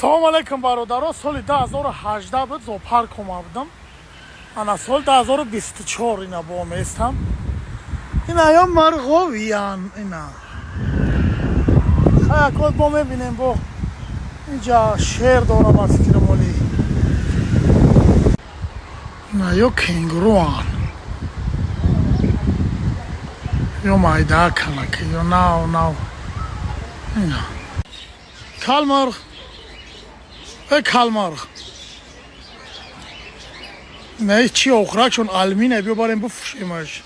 Салом алейкум, бародаро. Соли 2018 буд, зоопарк омада будам. Ана соли 2024 ина бо местам. Ина ё марғовиян, ина. Хаякот бо мебинем, бо инҷа шер дорам, ба фикрам, оли. Ина ё кенгуруан. Ё майда канак, ё нав нав. Ина. Калмар. Э, калмар. Не, чи охракшон алмине, биё барем буфурӯшемаш.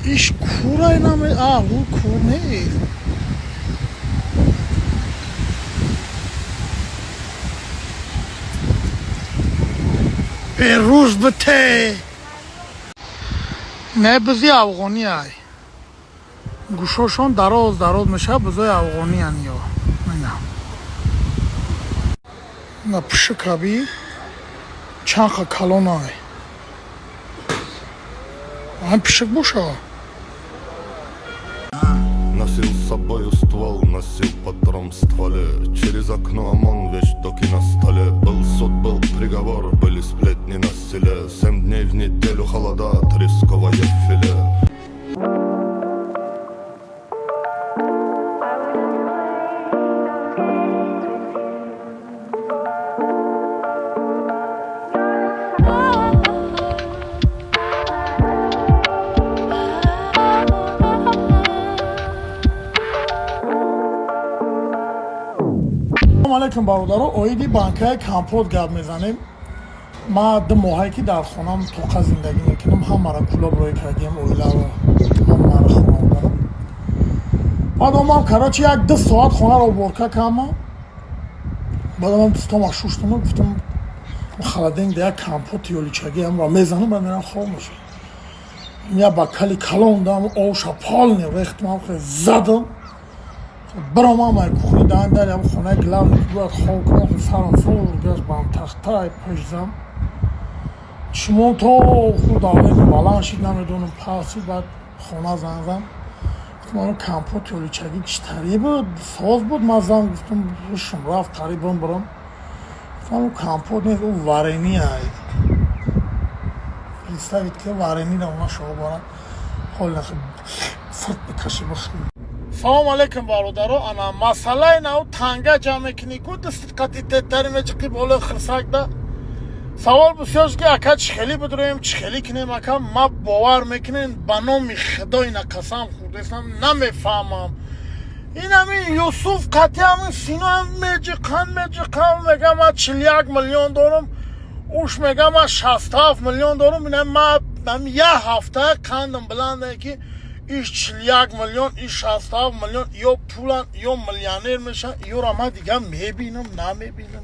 Иш кура наме, а, ӯ кур нест. Берӯз бите. Не, бизи афғонӣ ай. Гӯшошон дароз дароз мешавад, бизои афғониян ё. Ина. На пушикаби чанд ха калон ай. Ан пишик боша. Носил с собою ствол, носил патрон в стволе. Через окно ОМОН, вещдоки на столе. Был суд, был приговор, были сплетни на селе. 7 дней в неделю холода, тресковое филе. Салом алейкум, бародаро. Оиди банкаи компот гап мезанем. Ма 2 моҳае ки дар хонам тоқа зиндагӣ мекунам, ҳамаро кулоб рӯй кардем, оиларо, ҳамаро, хонаводаро. Баъд омам, короче, як 2 соат хонаро уборка кардам. Баъд омам, дӯстома шуштум, гуфтам, холодильник да як компоти ёличагӣ ҳамро мезанам, баъд мерам хоб мешавам. Як бакали калон дам, овша полный рехтам, задам, биромам ай кухни, даҳан дар ям хонаи главный ки бояд хоб кунам, сарам фур гашт, бам тахтай пешзам. Чишмон то худ давление баланд шид, намедонам, паст шид. Баъд хона занг зам, гуфтам, ано компот ёличагӣ читарӣ буд, соз буд, мазам. Гуфтам, ҳушм рафт, қариб бимбирам. Гуфтам, ӯ компот нест, ӯ варенье ай. Представить ки варенье ра она шоҳ барад, ҳол фурт бикаши, бихӯри. Салом алейкум, бародаро. Ана масъалаи нав, танга ҷамъ мекунӣ ку, дастит қати тетари мечиқи болои хирсакда. Савол бисёр ки, ака, чӣ хеле бидроем, чӣ хеле кунем? Ака, ма бовар мекунем, ба номи Худо, ина қасам хӯрдестам, намефаҳмам. Ин ҳамин Юсуф қати ҳамин Сино меҷиқан, меҷиқан, мега, ман 41 миллион дорам, уш мега, ман 67 миллион дорам. Ина ма як ҳафта қандам баланде ки иш 41 миллион, иш 67 миллион, ё пулан, ё миллионер мешан, ёра ман дига мебинам, намебинам.